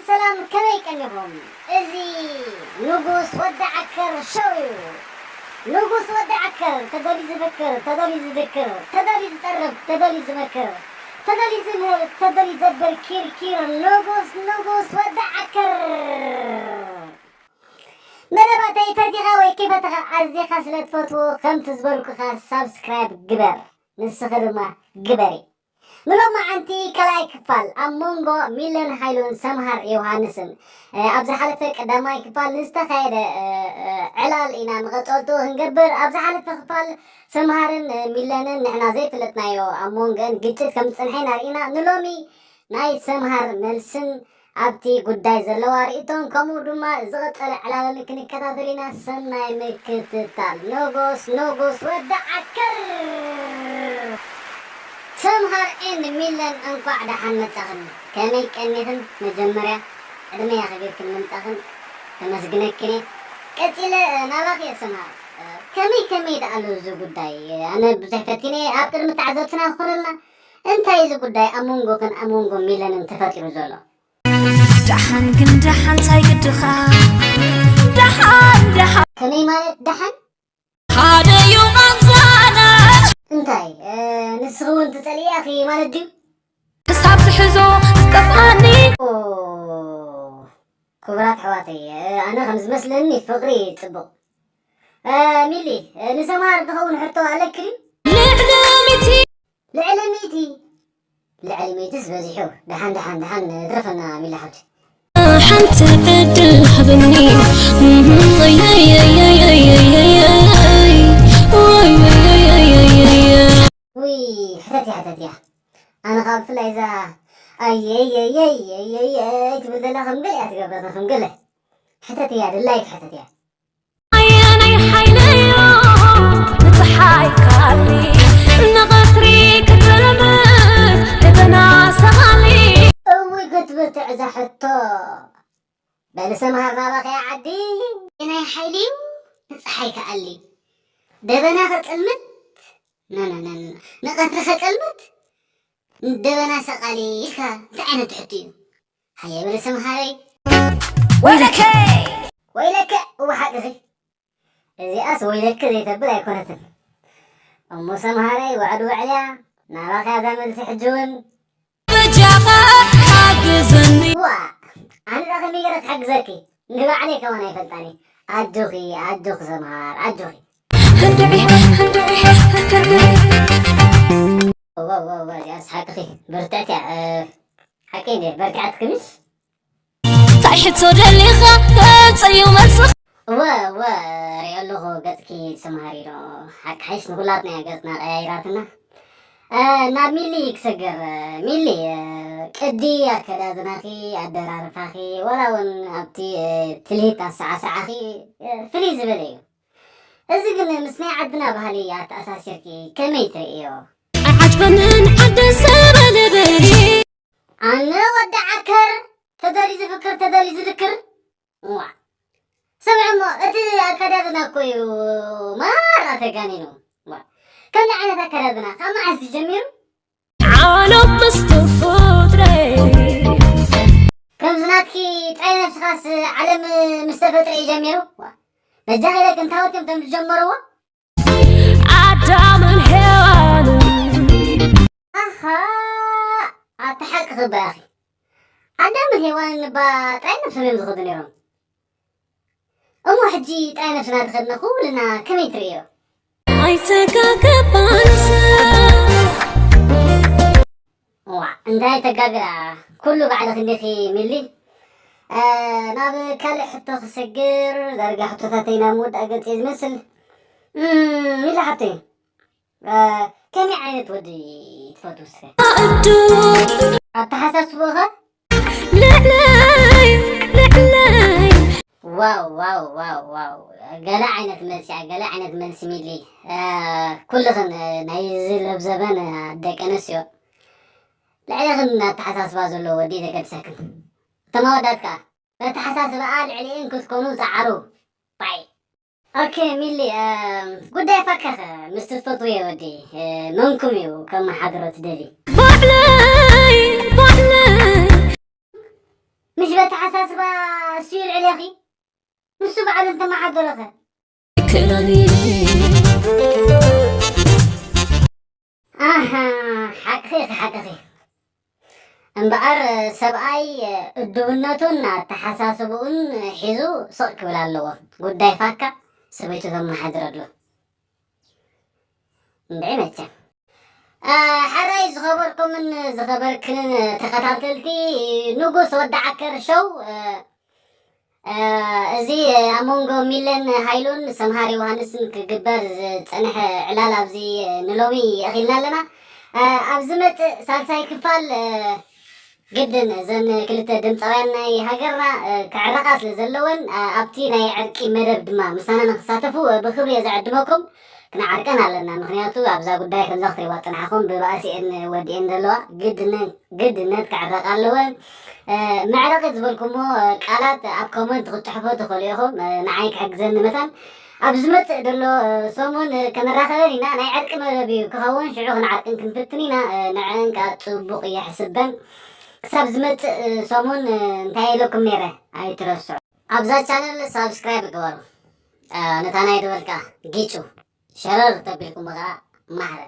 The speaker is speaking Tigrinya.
ሰላም፣ ከመይ ቀኒኹም? እዚ ንጉስ ወዲ ዓከር ሾው እዩ። ንጉስ ወዲ ዓከር ተደልዩ ዝፍክር፣ ተደልዩ ዝድክር፣ ተደልዩ ዝጠርፍ፣ ተደልዩ ዝመክር፣ ተደልዩ ዝምህር፣ ተደልዩ ዘብር ኪርኪር ንጉስ፣ ንጉስ ወዲ ዓከር። መደባተይ ፈቲኻ ወይ ከይፈተኻ ኣዚኻ ስለ ትፈትዎ ከምቲ ዝበልኩኻ ሳብስክራይብ ግበር። ንስኺ ድማ ግበሪ። ንሎማዓንቲ ካልኣይ ክፋል ኣብ መንጎ ሚለን ሃይሉን ሰምሃር ዮሃንስን፣ እ፣ ኣብ ዝሓለፈ ቀዳማይ ክፋል ንዝተኻየደ፣ እ፣ እ፣ ዕላል ኢና መቐጸልቱ ክንገብር። ኣብ ዝሓለፈ ክፋል ሰምሃርን፣ እ፣ ሚለንን ንሕና ዘይፍለጥናዮ ኣብ መንጎአን ግጭት ከም ዝጸንሐ ኢና ርኢና። ንሎሚ ናይ ሰምሃር መልስን ኣብቲ ጉዳይ ዘለዋ ርእይቶን ከምኡ ድማ ዝቐጸለ ዕላልን ክንከታተል ኢና። ሰናይ ምክትታል። ንጉስ፣ ንጉስ ወዲ ዓከር! ሰምሃር ኤንድ ሚለን እንኳዕ ደሓን መጻኽን። ከመይ ቀኒኽን? መጀመርያ ዕድመ የኽቢርክን ምምጻኽን ከመስግነክን እየ። ቀጺለ ናባኺ እየ ሰምሃር። ከመይ ከመይ ደኣሉ እዚ ጉዳይ? ኣነ ብዙሕ ፈቲነ ኣብ ቅድሚ ተዓዘብትና ክኾነልና። እንታይ እዚ ጉዳይ ኣብ መንጎኽን ኣብ መንጎ ሚለንን ተፈጢሩ ዘሎ? ደሓን ግን ደሓን ታይ ግድኻ? ደሓን ደሓን ከመይ ማለት ደሓን? ሓደ እዩ ቃንዛና። እንታይ፣ እ፣ ንስኺ እውን ትጸልኢ ኢኺ ማለት ድዩ? ክሳብ ዝሕዞ ዝጠፍኣኒ። ኦ፣ ክቡራት ኣሕዋተይ፣ እ፣ ኣነ ከም ዝመስለኒ ፍቕሪ ጽቡቕ። እ፣ ሚሊ፣ እ፣ ንሰምሃር ዝኸውን ሕቶ ኣለኪ ድዩ? ልዕሊ ሚእቲ። ልዕሊ ሚእቲ። ልዕሊ ሚእትስ በዚሑ። ደሓን፣ ደሓን፣ ደሓን፣ ትረፈና ሚሊ ሓብቲ። ሓንቲ ዕድል ሃብኒ። ውይ፣ ሕተት እያ፣ ሕተት እያ። ኣነ ኸኣ ብፍላይ እዛ ኣየየየየየየ ትብል ዘላ ከም ገለ እያ ትገብረና፣ ከም ገለ። ሕተት እያ፣ ድላይክ ሕተት እያ። ኣየናይ ሓይሊ እዩ ንጸሓይ ክኣሊ፣ ንቐትሪ ክትጥልምት ደበና ሰቓሊ? እውይ ክትብርትዕ እዛ ሕቶ። በሊ ሰምሃር ናባኺ እያ ዓዲ። ኣየናይ ሓይሊ እዩ ንጸሓይ ክኣሊ፣ ደበና ከጸልምት? ኖ፣ ኖ፣ ኖ፣ ኖ። ንቐትሪ ከጸልምት? ንደበና ሰቓሊ ኢልካ እንታይ ዓይነት ትሕቱ እዩ? ሃየ በሊ ሰምሃረይ። ወይለከ! ወይለከ! እወ ሓቅኺ። እዚኣስ ወይለከ ዘይተብል ኣይኮነትን። እሞ ሰምሃረይ፣ ውዕል ውዕል እያ። ናባኺ እያ እዛ መልሲ ሕጂ እውን። በጃኻ ሓግዘኒ። ዋእ፣ ኣነ ደኣ ከመይ ገይረ ክሕግዘኪ? ንባዕለይ ከማን ኣይፈልጣን እየ። ኣጆኺ፣ ኣጆኺ ሰምሃር፣ ኣጆኺ። ህንድዒ፣ ህንድዒ፣ ህንድዒ። እወ፣ እወ፣ እወ፣ እዚኣስ ሓቅኺ። ብርትዕቲ እያ። እ፣ ሓቀይ እንድየ፣ በርቲዓትክንስ? እንታይ ሕቶ ደሊኻ? ተምፀዩ መልስኻ። እወ፣ እወ፣ ሪኦ ኣለኹ ገፅኪ ሰምሃር ኢሎ። ሓቂ ሓይሽ ንኹላትና እያ ገፅና ቀያይራትና። እ፣ ናብ ሚሊ ክሰግር። እ፣ ሚሊ፣ እ፣ ቅዲ ኣከዳድናኺ፣ ኣደራርፋኺ፣ ዋላ እውን ኣብቲ፣ እ፣ ትልሂት ኣሰዓስዓኺ፣ እ፣ ፍልይ ዝበለ እዩ። እዚ ግን ምስ ናይ ዓድና ባህሊ ኣተኣሳሲርኪ ከመይ ትርእዮ? ኣይዓጅበንን ዓዲ ሰበለበሊ። ኣነ ወዲ ዓከር ተደልዩ ዝፍክር ተደልዩ ዝድክር። ዋ። ስምዒ እሞ፣ እቲ ኣከዳድና እኮ እዩ ማራ ተጋኒኑ። ዋ። ከምዚ ዓይነት ኣከዳድና ካብ መዓስ እዩ ጀሚሩ? ዓለም ምስ ተፈጥረ። ከምዚ ናትኪ ጥራይ ነብስኻስ ዓለም ምስ ተፈጥረ እዩ ጀሚሩ? ዋ። በጃ ኢለክ እንታወት እዮም ከም ዝጀመርዎ? ኣዳምን ሄዋንን። ኣኻ፣ ኣታ ሓቅኺ እባ ኢኺ። ኣዳምን ሄዋንን እባ ጥራይ ነብሶም እዮም ዝኸዱ ነይሮም። እሞ ሕጂ ጥራይ ነብስና ተኸድና ኩልና ከመይ ትርእዮ? ኣይተጋገባን ሰብ። ዋእ፣ እንታይ ተጋግያ? ኩሉ ባዕልኺ እንዲኺ ሚሊ። እ፣ ናብ ካልእ ሕቶ ክሰግር፣ ዳርጋ ሕቶታተይ ናብ ምውዳእ ገጽ እየ ዝመስል። እም፣ ሚሊ ሓብተይ፣ እ፣ ከመይ ዓይነት ወዲ ትፈትው እስከ? ኣዱ። ኣተሓሳስብኡኸ? ልዕለይ፣ ልዕለይ። ዋው፣ ዋው፣ ዋው፣ ዋው። ገለ ዓይነት መልሲ፣ ገለ ዓይነት መልሲ ሚሊ። እ፣ ኩልኽን፣ እ፣ ናይዚ ለብዘበን፣ እ፣ ደቂ ኣንስትዮ ልዕሌኽን ኣተሓሳስባ ዘለዎ ወዲ ተገድሰክን። እቶም ኣወዳት ከኣ በተሓሳስባኣ ልዕሊኤን ክትኮኑ ጸዓሩ። ባይ። ኦኬ ሚሊ፣ እ፣ ጉዳይ ፋካኸ ምስቲ ትፈትውዮ ወዲ፣ እ፣ መንኩም እዩ ከመሓድሮ ትደሊ? ባዕለይ፣ ባዕለይ። ምሽ በተሓሳስባ እሱ ይልዕል ያኺ ንሱ ባዕሉ እንተመሓደረኸ ክእለኒ ኣሃ ሓቅኺ ሓቅኺ እምበኣር ሰብኣይ እድብነቱን ኣተሓሳስብኡን ሒዙ ስቕ ክብል ኣለዎ። ጉዳይ ፋካ ሰበይቱ ተመሓድረሉ። እንድዒ መቸም ሓራይ ዝኸበርኩምን ዝኸበርክንን ተኸታተልቲ ንጉስ ወዲ ዓከር ሸው እዚ ኣብ መንጎ ሚለን ሃይሉን ሰምሃር ዮሃንስን ክግበር ዝጸንሐ ዕላል ኣብዚ ንሎሚ የኺልና ኣለና። ኣብ ዝመጽእ ሳልሳይ ክፋል ግድን እዘን ክልተ ድምፃውያን ናይ ሃገርና ክዕረቃ ስለ ዘለወን ኣብቲ ናይ ዕርቂ መደብ ድማ ምሳና ንክሳተፉ ብክብሪ እየ ዝዕድመኩም። ክንዓርቀን ኣለና። ምክንያቱ ኣብዛ ጉዳይ ከምዛ ክትሪዋ ፅናሕኩም ብባእሲኤን ወዲኤን ዘለዋ ግድነት ክዕረቃ ኣለወን። መዕረቂ ዝበልኩሞ ቃላት ኣብ ኮመንት ክትፅሕፎ ትኽእሉ ኢኹም። ንዓይ ክሕግዘኒ መታን ኣብ ዝመፅእ ዘሎ ሰሙን ከነራኸበን ኢና። ናይ ዕርቂ መደብ እዩ ክኸውን። ሽዑ ክንዓርቅን ክንፍትን ኢና። ንዐን ከዓ ፅቡቅ እየ ሕስበን። ክሳብ ዝመፅእ ሰሙን እንታይ ኢለኩም ነይረ ኣይትረስዑ። ኣብዛ ቻነል ሳብስክራይብ ግበሩ። ነታ ናይ ደወል ከዓ ጊጩ ሸረር ተቢልኩም ከዓ ማሕረ